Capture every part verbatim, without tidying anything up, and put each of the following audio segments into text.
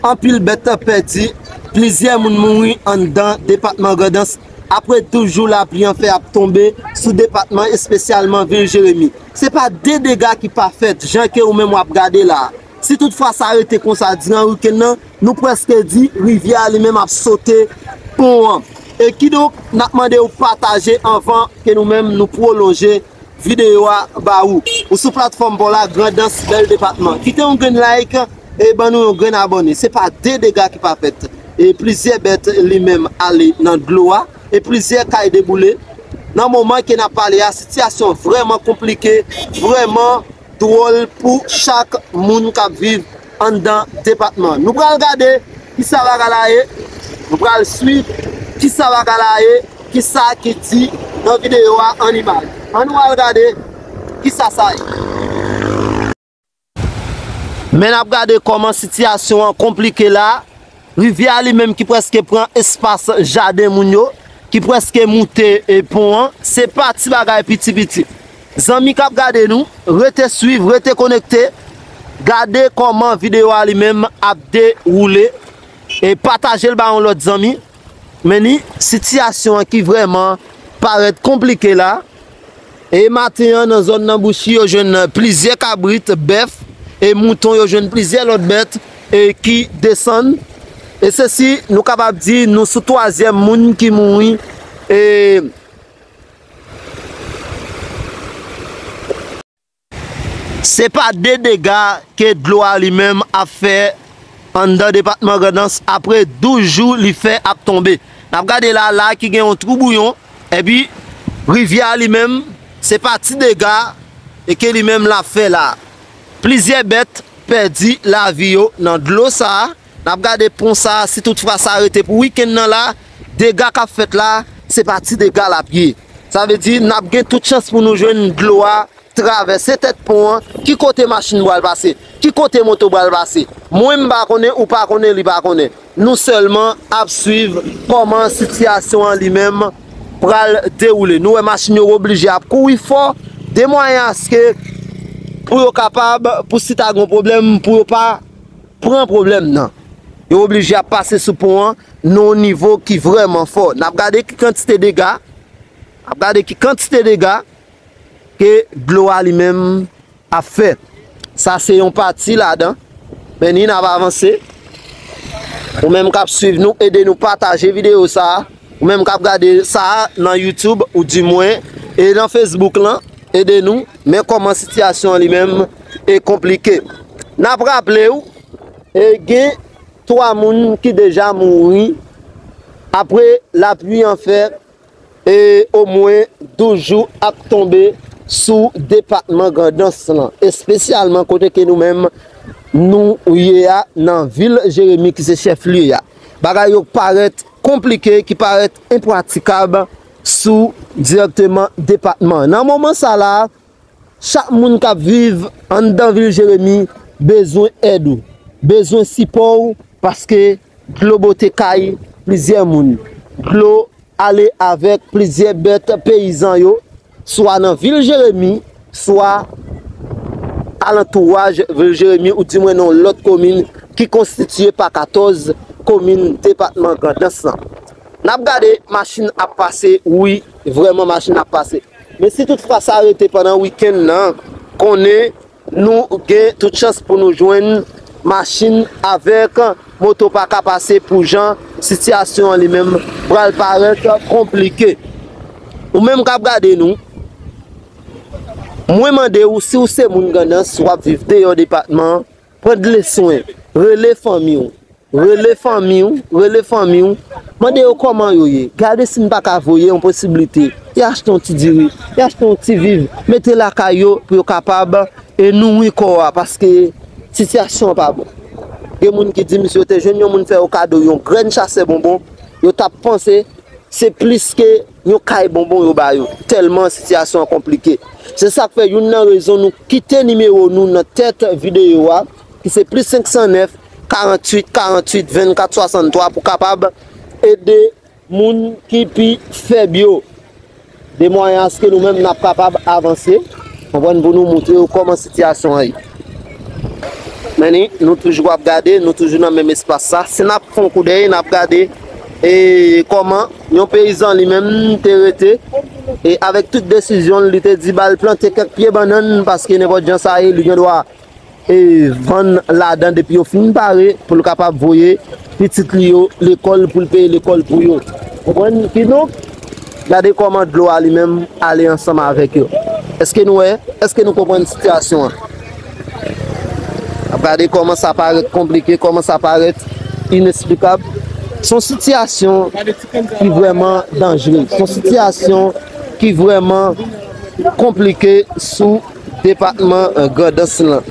anpil bèt pèdi, plizyè moun mouri anndan depatman Grandans apre douz jou lapli an fè ap tonbe sou depatman, espesyalman vil Jeremi. Se pa de dega ki pa fèt, jan ke ou menm w ap gade la. Si toutfwa sa rete konsa diran wikenn nan, nou prèske di rivyè a li menm ap sote pon an. E kidonk, n ap mande w pataje anvan ke nou menm nou pwolonje videyo a ba ou. Ou sou platfòm pa w la, Grandans, bèl depatman. Kite yon grenn like e ban nou yon grenn abòne. Se pa de dega ki pa fèt. E plizyè bèt li menm ale nan dlo a. E plizyè kay deboule. Nan moman ke n ap pale a, sitiyasyon vrèman konplike, vrèman dwòl pou chak moun k ap viv anndan depatman. Nou pral gade kisa bagay la ye, nou pral swiv kisa bagay la ye, kisa ki di nan videyo a an imaj. Ann nou al gade kisa sa ye. Men n ap gade kòman sitiyasyon an konplike la. Rivyè a li menm ki prèske pran espas jaden moun yo, ki prèske moute, e, pon an, se pa ti bagay piti piti. Zanmi k ap gade nou, rete swiv, rete konekte, gade kòman videyo a li menm ap dewoule, e pataje l ba yon lòt zanmi. Men ni sitiyasyon an ki vrèman parèt konplike la. E maten an, nan zòn nan Bouchi, yo jwenn plizyè kabrit, bèf e mouton, yo jwenn plizyè lòt bèt e ki desann. E se si nou kapab di nou sou twazyèm moun ki mouri. E se pa de dega ke dlo a li menm ap fè anndan depatman Grandans apre douz jou li fè ap tonbe. N ap gade la, la ki gen yon twou bouyon, epi rivyè a li menm, se pa ti dega e ke li menm l ap fè la. Plizyè bèt pèdi lavi yo nan dlo sa a. N ap gade pon sa a, si toutfwa sa rete pou wikenn nan la, dega k ap fèt la, se pa ti dega l ap ye. Sa vle di, n ap gen tout chans pou nou jwenn dlo a travèse tèt pon an, ki kote machin pral pase, ki kote moto pral pase. Mwen m pa konnen, ou pa konnen, li pa konnen. Nou sèlman ap swiv kòman sitiyasyon an li menm pral dewoule. Nou wè machin yo oblije ap kouri fò, de mwayen aske pou yo kapab, pou si ta gen pwoblèm, pou yo pa pran pwoblèm nan. Yo oblije ap pase sou pon an nan yon nivo ki vrèman fò. N ap gade ki kantite dega, n ap gade ki kantite dega ke dlo a li menm ap fè. Sa se yon pati ladan. Men ni n ap avanse. Ou menm k ap swiv nou, ede nou pataje videyo sa a. Ou menm k ap gade sa a nan YouTube, ou di mwen, e nan Facebook lan, ede nou. Men kòman sitiyasyon an li menm e konplike. N ap raple w, e gen twa moun ki deja mouri apre lapli an fè e omwen douz jou ap tonbe sou depatman Grandans lan, espesyalman kote ke nou menm nou ye a nan vil Jeremi ki se chèf lye a. Bagay yo parèt konplike, ki parèt enpratikab sou dirèkteman depatman. Nan moman sa la, chak moun k ap viv anndan vil Jeremi bezwen èd ou, bezwen sipò w, paske dlo bote kay plizyè moun. Dlo ale avèk plizyè bèt peyizan yo, swa nan vil Jeremi, swa alantouwaj vil Jeremi, oudimwen nan yon lòt komin ki konstitiye pa katòz komin depatman Grandans lan. N ap gade machin ap pase, wi, vrèman machin ap pase. Men si toutfwa sa rete pandan wikenn nan, konnen nou gen tout chans pou nou jwenn machin avèk moto pa ka pase pou jan sitiyasyon an li menm pral parèt konplike. Ou menm k ap gade nou, mwen mande w, si w se moun Grandans, w ap viv deyò depatman an, pran de leswen, rele fanmi w, rele fanmi w, rele fanmi w, mande yo kòman yo ye. Gade si n pa ka voye yon posiblite. Y achte yon ti diri, y achte yon ti viv, mete lakay yo pou yo kapab e nouri kò a, paske sitiyasyon an pa bon. Gen moun ki di m si yo te jwenn yon moun fè yo kado yon grenn chasè bonbon, yo t ap panse se plis ke yon kay bonbon yo ba yo, tèlman sitiyasyon an konplike. Se sa k fè youn nan rezon nou kite nimewo nou nan tèt videyo a, ki se plis senk san nèf, karanntuit, karanntuit, vennkat, swasanntwa, pou kapab ede moun ki pi fèb yo. De mwayen aske nou menm n ap kapab avanse, konprann, pou nou montre yo kòman sitiyasyon an ye. Men ni, nou toujou ap gade, nou toujou nan menm espas sa. Si n ap fè yon koudèy, n ap gade e kòman yon peyizan li menm te rete e avèk tout desizyon l, li te di ba l plante kèk pye bannann paske nenpòt jan sa ye, li gen dwa e vann ladan depi yo fin pare pou l kapab voye pitit li yo lekòl, pou l peye lekòl pou yo. Konprann? Kidonk, gade kòman dlo a li menm ale ansanm avèk yo. Èske nou wè? Èske nou konprann sitiyasyon an? Ap gade kòman sa parèt konplike, kòman sa parèt inesplikab. Se yon sitiyasyon ki vrèman danjere. Se yon sitiyasyon ki vrèman konplike sou depatman, eh, Grandans lan.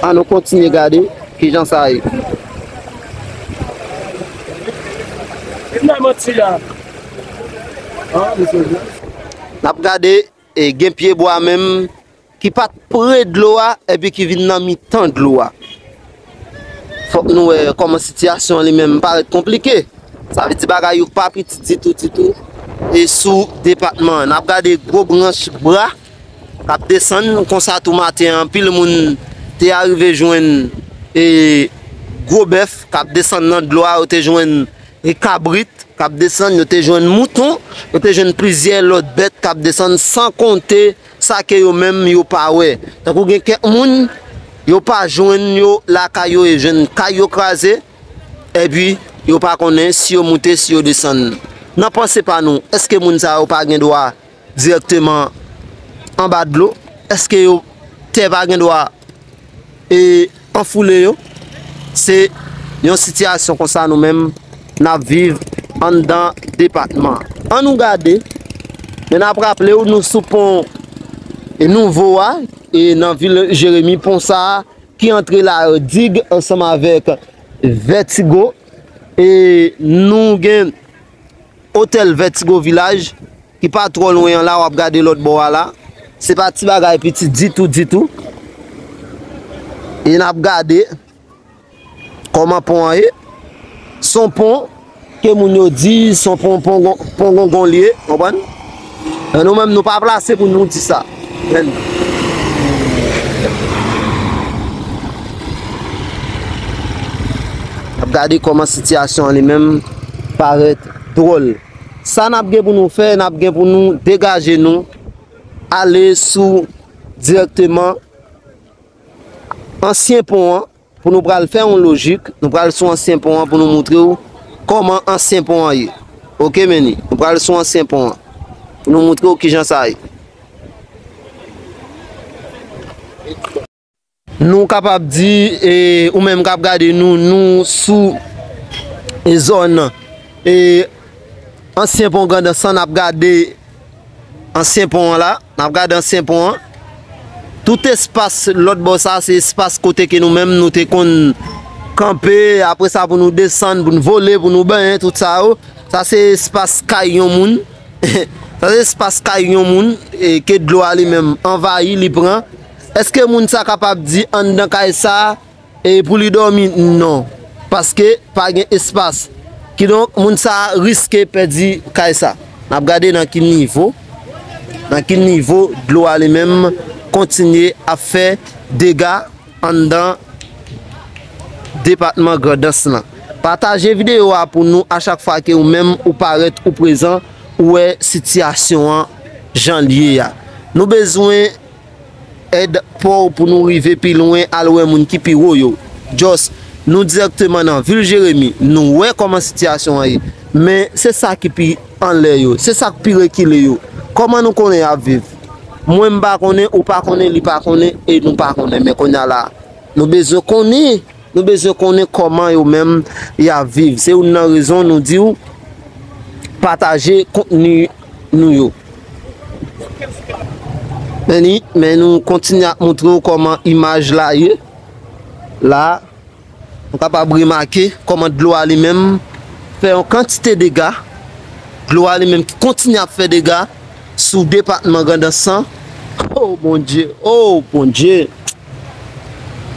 An nou kontinye gade kijan sa ye. N ap gade, e, gen pye bwa menm ki pa t pre dlo a epi ki vin nan mitan dlo a. Fòk nou wè kòman sitiyasyon an li menm parèt konplike. Sa vle di bagay yo pa piti ditou, ditou. E sou depatman an, n ap gade gwo branch bwa k ap desann. Konsa tou maten an, anpil moun te arive jwenn e gwo bèf k ap desann nan dlo a, yo te jwenn e kabrit k ap desann, yo te jwenn mouton, yo te jwenn plizyè lòt bèt k ap desann, san konte sa ke yo menm yo pa wè. Tankou gen kèk moun, yo pa jwenn yo lakay yo, e jwenn kay yo kraze, epi yo pa konnen si yo moute, si yo desann. Nan panse pa nou, èske moun sa yo pa gen dwa dirèkteman anba dlo? Èske yo, tè pa gen dwa e anfoule yo? Se yon sitiyasyon konsa nou menm n ap viv anndan depatman an. An nou gade, men n ap raple w, nou sou pon e nouvo a, e nan vil Jeremi, pon sa a ki antre la Dig ansanm avèk Vètigo, e nou gen otèl Vètigo Vilaj ki pa twò lwen an la, w ap gade lòt bò a la. Se pa ti bagay piti ditou, ditou. E n ap gade kòman pon an ye. Se yon pon ke moun yo di, se yon pon, pon, pon gongon li ye, konprann? Men nou menm, nou pa plase pou nou di sa. Men n ap gade kòman sitiyasyon an li menm parèt dwòl. Sa n ap gen pou nou fè, n ap gen pou nou degaje nou, ale sou dirèkteman ansyen pon an, pou nou pral fè yon lojik, nou pral sou ansyen pon an pou nou moutre w kòman ansyen pon an ye. Oke, men ni, nou pral sou ansyen pon an pou nou moutre w kijan sa ye. Nou kapab di, e, ou menm k ap gade nou, nou sou, e, zòn, e, ansyen pon Grandans lan, n ap gade ansyen pon an la, n ap gade ansyen pon an. Tout espas lòt bò sa, se espas kote ke nou menm nou te konn kanpe, apre sa pou nou desann, pou nou vole, pou nou benyen, tout sa yo. Sa se espas kay yon moun. Sa se espas kay yon moun, e, ke dlo a li menm anvayi, li pran. Èske moun sa kapab di anndan kay sa, e, pou li dòmi? Non. Paske pa gen espas. Kidonk, moun sa riske pèdi kay sa. N ap gade nan ki nivo, nan ki nivo dlo a li menm kontinye ap fè dega anndan depatman Grandans lan. Pataje videyo a pou nou a chak fwa ke ou menm ou parèt ou prezan, ou wè sitiyasyon an jan l ye a. Nou bezwen èd pa w pou nou rive pi lwen al wè moun ki pi wo yo. Just, nou dirèkteman nan vil Jeremi, nou wè kòman sitiyasyon an ye. Men se sa ki pi anlè yo, se sa k pi rekile yo. Kòman nou konnen y ap viv? Mwen m pa konnen, ou pa konnen, li pa konnen, e nou pa konnen. Men kounye a la, nou bezwen konnen, nou bezwen konnen kòman yo menm y ap viv. Se youn nan rezon nou di w pataje kontni nou yo. Men ni, men nou kontinye ap moutre w kòman imaj la ye. La, nou kapab remake kòman dlo a li menm fè yon kantite dega. Dlo a li menm ki kontinye ap fè dega sou depatman Grandans lan. Oh, Bondye! Oh, Bondye!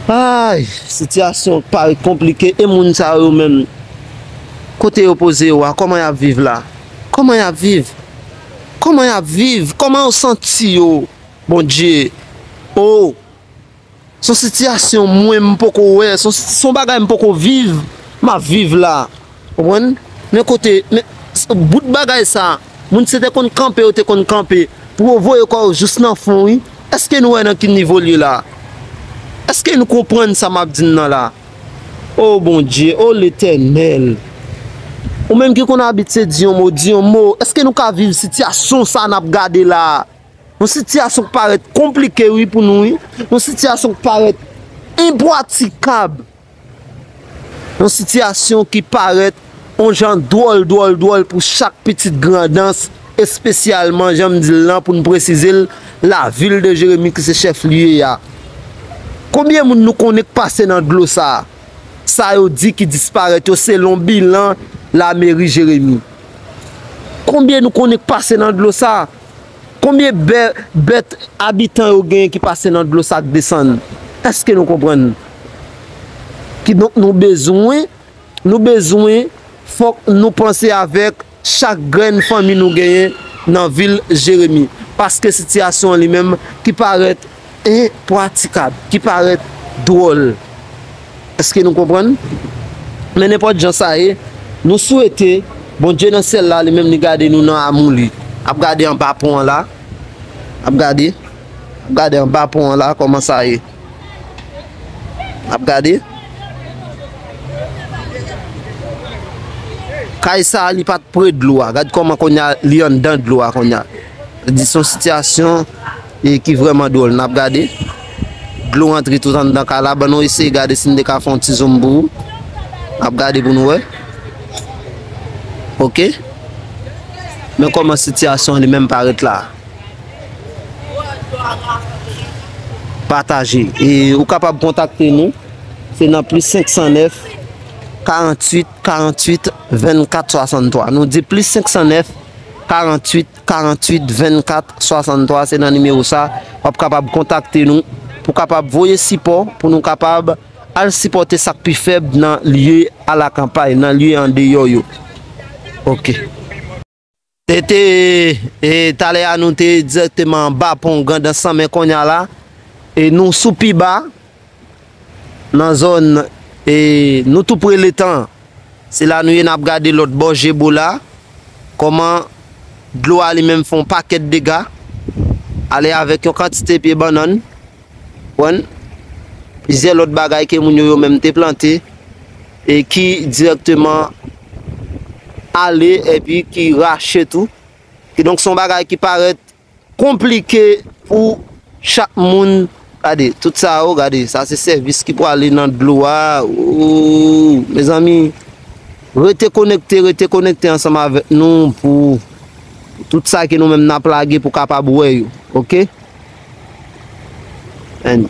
Ay, sitiyasyon parèt konplike. E moun sa yo menm, kote yo poze yo a? Kòman y ap viv la? Kòman y ap viv? Kòman y ap viv? Kòman yo santi yo? Bondye! Oh! Se yon sitiyasyon mwen m poko wè, se yon, se yon bagay m poko viv, m ap viv la. Konprann? Men kote, men, s-, bout bagay sa, moun se te konn kanpe, yo te konn kanpe, pou yo voye kò yo jous nan fon, wi. Èske nou wè nan ki nivo l ye la? Èske nou konprann sa m ap di n nan la? O Bondye, o Letènèl, ou menm ki konn abitye di yon mo, di yon mo. Èske nou ka viv sitiyasyon sa n ap gade la a? Yon sitiyasyon k parèt konplike, wi, pou nou, wi. Yon sitiyasyon k parèt enpratikab. Yon sitiyasyon ki parèt yon jan dwòl, dwòl, dwòl pou chak pitit Grandans, espesyalman, jan m di l lan, pou n presize l, lavil de Jeremi ki se chèf lye a. Konbyen moun nou konnen k pase nan dlo sa a? Sa yo di ki disparèt yo selon bilan lameri Jeremi. Konbyen nou konnen k pase nan dlo sa a? Konbyen bè-, bèt abitan yo genyen ki pase nan dlo sa k desann? Èske nou konprann? Kidonk nou bezwen, nou bezwen, fòk nou panse avèk chak grenn fanmi nou genyen nan vil Jeremi. Paske sitiyasyon an li menm ki parèt enpratikab, ki parèt dwòl. Èske nou konprann? Men nenpòt jan sa ye, nou swete Bondye nan syèl la, li menm li gade nou nan amou li. Ap gade anba pon an la. Ap gade. Ap gade anba pon an la, kòman sa ye. Ap gade. Kay sa a, li pa t pre dlo a. Gad kòman kounye a, li anndan dlo a kounye a. Di se yon sitiyasyon e ki vrèman dwòl. N ap gade. Dlo antre tout anndan kay la. Ban nou eseye gade si n te ka fè yon ti zoom pou ou. N ap gade pou nou wè. Oke. Men kòman sitiyasyon an li menm parèt la. Pataje. E ou kapab kontakte nou. Se nan plis senk san nèf, karanntuit, karanntuit, vennkat, swasanntwa. Nou di plis senk san nèf, karanntuit, karanntuit, vennkat, swasanntwa. Se nan nimewo sa, w ap kapab kontakte nou pou kapab voye sipò, pou nou kapab al sipòte sa k pi fèb nan lye alakanpay, nan lye andeyò yo. Oke. Te, te, e, talè a nou te dirèkteman anba pon Grandans lan, men kounye a la, e nou sou pi ba, nan zòn, e nou tou pre letan. Se la nou ye, n ap gade lòt bò Jebo la, kòman dlo a li menm fè yon pakèt dega, ale avèk yon kantite pye bannann, konprann, plizyè lòt bagay ke moun yo, yo menm te plante, e ki dirèkteman ale, epi ki rache tou. Kidonk, se yon bagay ki parèt konplike pou chak moun. Gade, tout sa yo, gade, sa se sèvis ki prale nan dlo a. Ooh, mezanmi, rete konekte, rete konekte ansanm avèk nou pou tout sa ke nou menm n ap lage pou kapab wè yo, oke? And